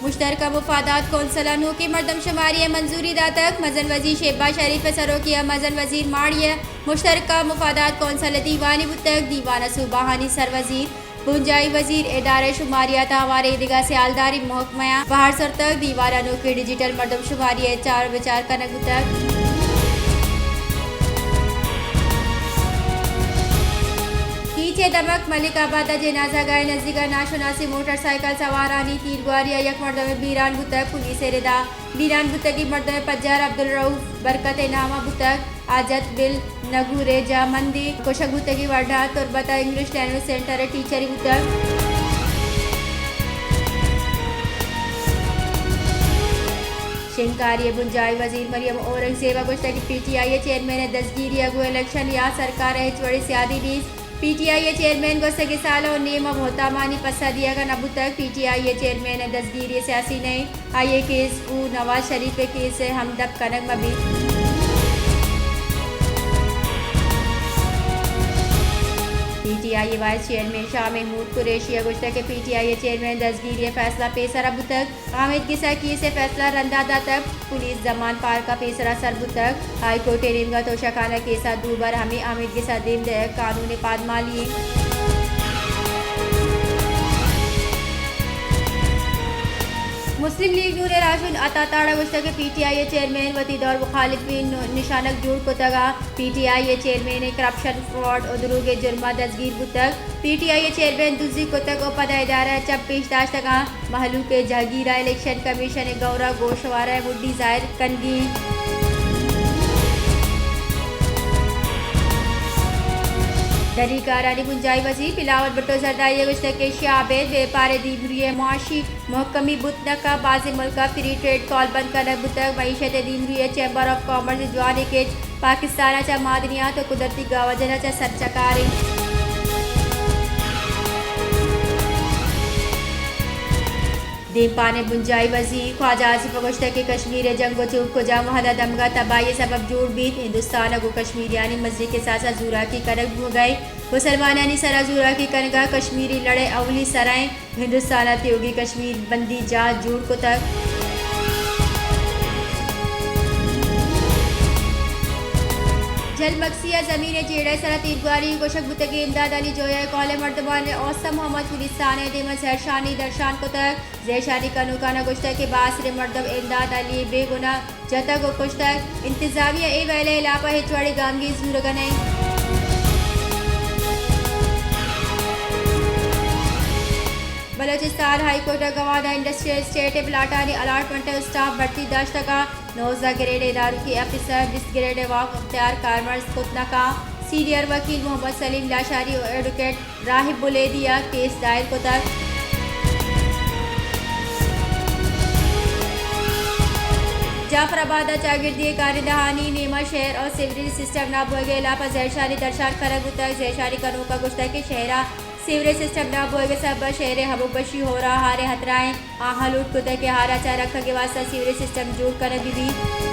مشترکہ مفادات کونسل ءَ نوکیں مردم شماری ءِ منظوری داتگ۔ مزن وزیر شہباز شریف ءِ سروکی ءَ مزن وزیر ماڑی ءِ مشترکہ مفادات کونسل ءِ دیوانے بوتگ۔ دیوان ءَ صوبہ آنی سر وزیر، بنجاہی وزیر، ادارہ شماریات ءِ ہواریں دگہ سیالداریں محکمہاں بہر زرتگ۔ دیوان ءَ نوکیں ڈیجیٹل مردم شماری ءِ چار ءُ بچار کنگ بوتگ۔ کیچ ءِ دمگ ملک آباد ءَ جنازہ گاہ ءِ نزیک ءَ ناشناسیں موٹر سائیکل سوارانی تیرگواری ءَ یک مردمے بیران بوتگ۔ پولیس ءِ ردا بیران بوتگیں مردم ءِ پجار عبدالرؤف برکت ءِ نام ءَ بوتگ۔ آ جت بل نگور ءِ جاہ مندی۔ کشگ بوتگیں وڈا تربت ءَ انگلش لینگویج سینٹر ءِ ٹیچرے بوتگ۔ شنگکاری ءِ بنجاہی وزیر مریم اورنگزیب ءَ گوشتگ کہ پی ٹی آئی ءِ چیئرمین ءِ دزگیری ءَ گوں الیکشن یا سرکار ءَ ہچ وڑیں سیادی نیست۔ پی ٹی آئی ءِ چیئرمین گوں سگے سال ءُ نیم ءَ بہتامانی پسہ دیگ ءَ نہ بوتگ۔ پی ٹی آئی ءِ چیئرمین ءِ دزگیری سیاسی نہ انت۔ آئی ءِ کیس گوں نواز شریف ءِ کیس ءِ ہمدپ کنگ مہ بیت۔ پی ٹی آئی ءِ وائس چیئرمین شاہ محمود قریشی ءَ گوشتگ کہ پی ٹی آئی ءِ چیئرمین دزگیری ءِ فیصلہ پیسر ءَ بوتگ۔ آمید گس ءِ کیس ءِ فیصلہ رند ءَ داتگ۔ پولیس زمان پارک ءَ پیسرا سر بوتگ۔ ہائی کورٹ ءِ نیمگ ءَ توشہ خانہ کیس ءَ دوبر ہمے آمید گس ءَ دیم دئیگ قانون ءِ پادمالی انت۔ مسلم لیگ نون ءِ راہشون عطا تاڑ ءَ گوشتگ کہ پی ٹی آئی ءِ چیئرمین وتی دور مخالفین نشانگ جوڑ کتگ ءُ پی ٹی آئی ءِ چیئرمین ءِ کرپشن، فراڈ ءُ دروگ ءِ جرم ءَ دزگیر بوتگ۔ پی ٹی آئی ءِ چیئرمین دزی کتگ ءُ پدا ادارہ ءَ چپ پیش داشتگ ءُ مہلوک ءِ جہگیر ءَ الیکشن کمیشن ءِ گورا گوشوارہ ءِ مڈی ظاہر کنگی انت۔ دری کارانی بنجاہی وزیر بلاول بھٹو زرداری ءَ گوشتگ کہ شاہ ابید بیپار ءِ دیمروئی ءِ معاشی مھکمی بوت نہ کنت۔ بازیں ملکاں فری ٹریڈ کال بند کنگ بوتگ۔ معیشت ءِ دیمروئی ءَ چیمبر آف کامرس ءِ جوانیں کیچ پاکستان ءَ چہ معدنیات ءُ قدرتی گوہر جن ءَ چہ سرچکار انت۔ دیمپان ءِ بنجاہی وزیر خواجہ آصف ءَ گوشتگ کہ کشمیر ءِ جنگ ءُ چوپ کجام وھد ءَ دمگ ءَ تباہی ءِ سبب جوڑ بیت۔ ہندوستان ءَ گوں کشمیریانی مزنیں کساس ءَ زوراکی کنگ بوگ ءَ انت۔ مسلمانانی سرا زوراکی کنگ ءَ کشمیری لڑ ءِ اولی سرا انت۔ ہندوستان ءَ تیوگیں کشمیر بندی جاہ جوڑ کتگ۔ جھل مگسی ءَ زمین ءِ جیڑہ ءِ سرا تیرگواری، کشگ بوتگیں امداد علی جویا ءِ کہول ءِ مردمان ءَ اوستہ محمد پولیس تھانہ ءِ دیم ءَ زہرشانی درشان کتگ۔ زہرشانی کنوکان ءَ گوشتگ کہ بااثریں مردم امداد علی ءَ بے گناہ جتگ ءُ کشتگ۔ انتظامیہ اے ویلہ ءِ ہلاپ ءَ ہچ وڑیں گامگیج زورگ ءَ نہ انت۔ بلوچستان ہائی کورٹ ءَ گوادر انڈسٹریل اسٹیٹ ءِ پلاٹانی الاٹمنٹ ءُ اسٹاف بھرتی داشتگ ءَ نوزدہ گریڈ ءِ ادارکی آفیسر، بیست گریڈ ءِ واک اختیار کارمرز کت نہ کنت۔ سینئر وکیل محمد سلیم لاشاری ءُ ایڈووکیٹ راہب بلیدی ءَ کیس دائر کتگ۔ جعفر آباد ءَ چاگردی کارندہانی نیمگ ءَ شہر ءِ سیوریج سسٹم نہ بوگ ءِ ہلاپ ءَ زہرشانی درشان کنگ بوتگ۔ زہرشانی کنوکاں گوشتگ کہ شہر ءِ سیوریج سسٹم نہ بوگ ءِ سبب ءَ شہر ءِ ہمک بشی ہور ءَ ہار ءِ ہترہ انت۔ آہاں لوٹ کتگ کہ ہار ءَ چہ رکھگ ءِ واستہ سیوریج سسٹم جوڑ کنگ بہ بیت۔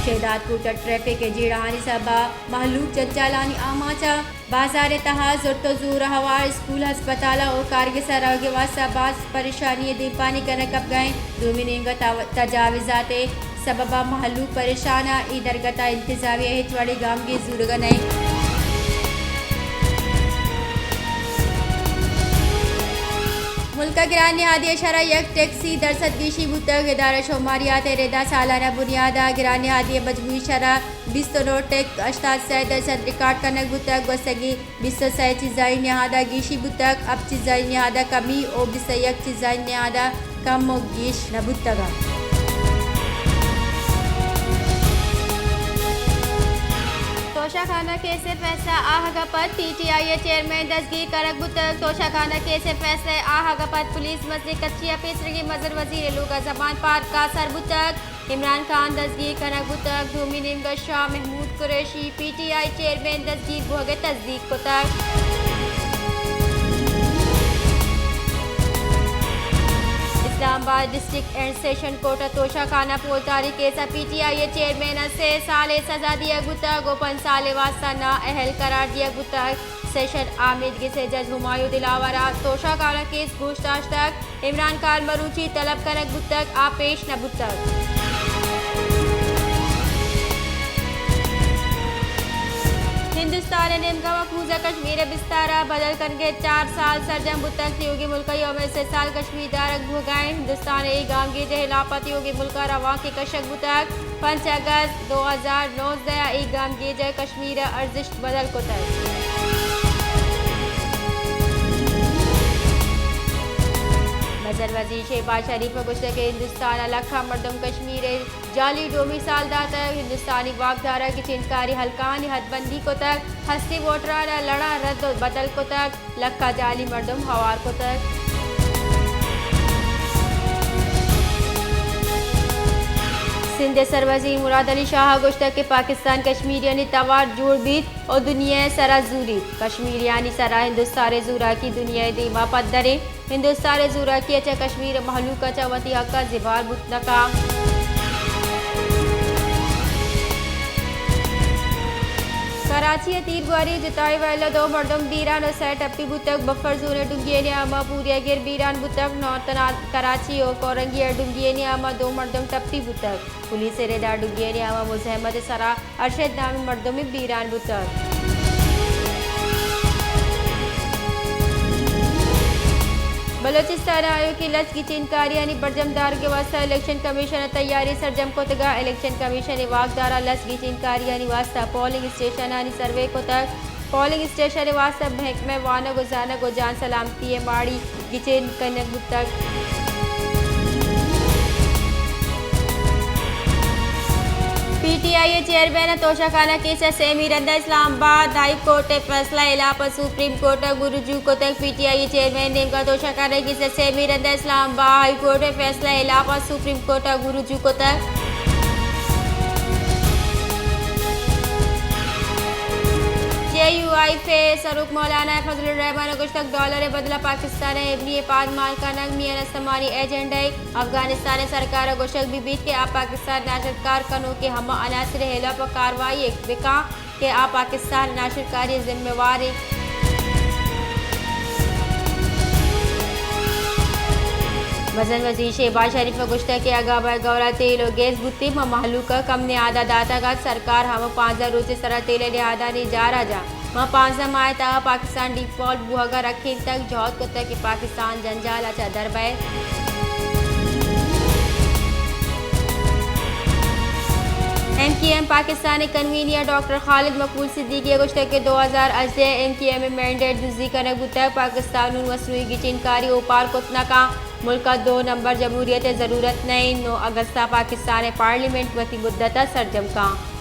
شہداد کوٹ ءَ ٹریفک ءِ جیڑہانی سبب ءَ مہلوک جنجالانی آماچ ءَ۔ بازار ءِ تہا زرت ءُ زور ءِ ہوار، اسکول، ہسپتال ءُ کارگس ءَ روگ ءِ واستہ باز پریشانی ءِ دیمپانی کنگ کپگ ءَ انت۔ دومی نیمگ ءَ تاو-، تجاوزات ءِ سبب ءَ مہلوک پریشان ءُ اے درگت ءَ انتظامیہ ءَ ہچ وڑیں گامگیج زورگ ءَ نہ انت۔ ملک ءَ گران نہادی ءِ شرح یک ٹیک سی درسد گیشی بوتگ۔ ادارہ شماریات ءِ ردا سالانہ بنیاد ءَ گران نہادی ءِ مجموعی شرح بیست ءُ نو ٹیک ہشتاد سئے درسد ریکارڈ کنگ بوتگ۔ گوستگیں بیست ءُ سئے چیزانی نہاد ءَ گیشی بوتگ، ہپت چیزانی نہاد ءَ کمی ءُ بیست ءُ یک چیزانی نہاد ءَ کم ءُ گیش نہ بوتگ اَنت۔ توشہ خانہ کیس ءِ فیصلہ آہگ ءَ پد پی ٹی آئی ءِ چیئرمین دزگیر کنگ بوتگ۔ توشہ خانہ کیس ءِ فیصلہ ءِ آہگ ءَ پد پولیس مزنیں کچے ءَ پیسریگیں مزن وزیر ءِ لوگ ءَ زمان پارک ءَ سر بوتگ۔ عمران خان دزگیر کنگ بوتگ۔ دومی نیمگ ءَ Shah Mahmood Qureshi P T I chairman دزگیر بوگ ءِ تصدیق کتگ۔ Islamabad district and session court ءَ توشہ خانہ پوجداری کیس ءَ پی ٹی آئی ءِ چیئرمین ءَ سے سال ءِ سزا دیگ بوتگ ءُ پنچ سال ءِ واستہ نااہل قرار دیگ بوتگ۔ سیشن آمیدگس ءِ جج ہمایوں دلاور ءَ توشہ خانہ کیس گوش داشتگ۔ عمران خان مروچی طلب کنگ بوتگ، آ پیش نہ بوتگ۔ ہندوستان ءِ نیمگا مقبوضہ کشمیر ءِ بستار ءَ بدل کنگ ءِ چار سال سرجم بوتگ۔ تیوگیں ملک ءَ یوم ءِ سے سال کشمیر دارگ بوگ ءَ اِنت۔ ہندوستان ءِ اے گامگیج ءِ ہلاپ ءَ تیوگیں ملک ءَ روانکیں کشگ بوتگ۔ پنچ اگست دو ہزار نوزدہ ءَ اے گامگیج ءَ کشمیر ءِ ارزشت بدل کتگ۔ مزن وزیر شہباز شریف ءَ گوشتگ کہ ہندوستان ءَ لکھاں مردم کشمیر ءِ جعلی ڈومی سال داتگ، ہندوستانی واکدار ءَ گچینکاری حلقہانی حد بندی کتگ، ہستی ووٹران ءَ لڑاں رد ءُ بدل کتگ، لکھاں جعلی مردم ہوار کتگ۔ سندھ ءِ سروزیر مراد علی شاہ ءَ گوشتگ کہ پاکستان کشمیریانی توار جوڑ بیت ءُ دنیا ءِ سرا زوریت۔ کشمیریانی سرا ہندوستان ءِ زوراکی دنیا ءِ دیما پدر اِنت۔ ہندوستان ءِ زوراکی ءَ چہ کشمیر ءِ مہلوک ءَ چہ وتی حق ءَ زبہر بوت نہ کنت۔ کراچی ءِ تیر گواری ءَ جتائی ویل ءَ دو مردم بیران ءُ سئے ٹپی بوتگ۔ بفر زون ءِ ڈنگیانی ہما پوریا گر بیران بوتگ۔ نارتھرن کراچی ءُ کورنگی ءِ ڈنگیانی ہما دو مردم ٹپی بوتگ۔ پولیس ءِ رد ءَ ڈگیانی ہما مزاحمت ءِ سرا ارشد نامی مردمے بیران بوتگ۔ بلوچستان ءَ آیوکیں لس گچینکاریانی برجم دارگ ءِ واستہ الیکشن کمیشن ءَ تیاری سرجم کتگ ءُ الیکشن کمیشن ءِ واکدار ءَ لس گچینکاریانی واستہ پولنگ اسٹیشنانی سروے کتگ۔ پولنگ اسٹیشن ءِ واستہ محکمہ وانگ ءُ زانگ ءُ جان سلامتی ءِ ماڑی گچین کنگ بوتگ۔ پی ٹی آئی ءِ چیئرمین ءِ توشہ خانہ کیس ءِ سیمی رند ءَ اسلام آباد ہائی کورٹ ءِ فیصلہ ءِ ہلاپ ءَ سپریم کورٹ ءَ گوں رجوع کتگ۔ پی ٹی آئی ءِ چیئرمین ءِ نیمگ ءَ توشہ خانہ کیس ءِ سیمی رند ءَ اسلام آباد ہائی کورٹ ءِ فیصلہ ءِ ہلاپ ءَ سپریم کورٹ ءَ گوں رجوع کتگ۔ جے یو آئی ایف ءِ سروک مولانا فضل الرحمان ءَ گوشتگ، ڈالر ءِ بدل ءَ پاکستان ءِ ایونی ءِ پاد مان کنگ میان استمانی ایجنڈا ءِ۔ افغانستان ءِ سرکار ءَ گوشگ بہ بیت کہ آ پاکستان ءِ دہشتکار کنوکیں ہما عناصر ءِ ہلاپ ءَ کاروائی بہ کن کہ آ پاکستان ءِ ناشرکاری ءِ ذمہ وار اِنت۔ مزن وزیر شہباز شریف ءَ گوشتگ کہ اگاں مئے گور ءَ تیل ءُ گیس بوتیں، ما مہلوک ءَ کم نیاد ءَ داتگ ات، سرکار ہما پانزدہ روچ ءِ سرا تیل ءِ نیادانی جار ءَ جاں۔ ما پانزدہ ماہ ءِ تہا پاکستان ڈیفالٹ بوہگ ءَ رکینتگ، جہد کتگ کہ پاکستان جنجال ءَ چہ در بئیت۔ ایم کیو ایم پاکستان ءِ کنوینر ڈاکٹر خالد مقبول صدیقی ءَ گوشتگ کہ دو ہزار ہژدہ ءَ ایم کیو ایم ءِ مینڈیٹ دزی کنگ بوتگ، پاکستان نوں مصنوعی گچینکاری اوپار کت نہ کنت، ملک ءَ دو نمبر جمہوریت ءِ ضرورت نہ اِنت، نو اگست ءَ پاکستان ءِ پارلیمنٹ وتی مدت ءَ سرجم کنت۔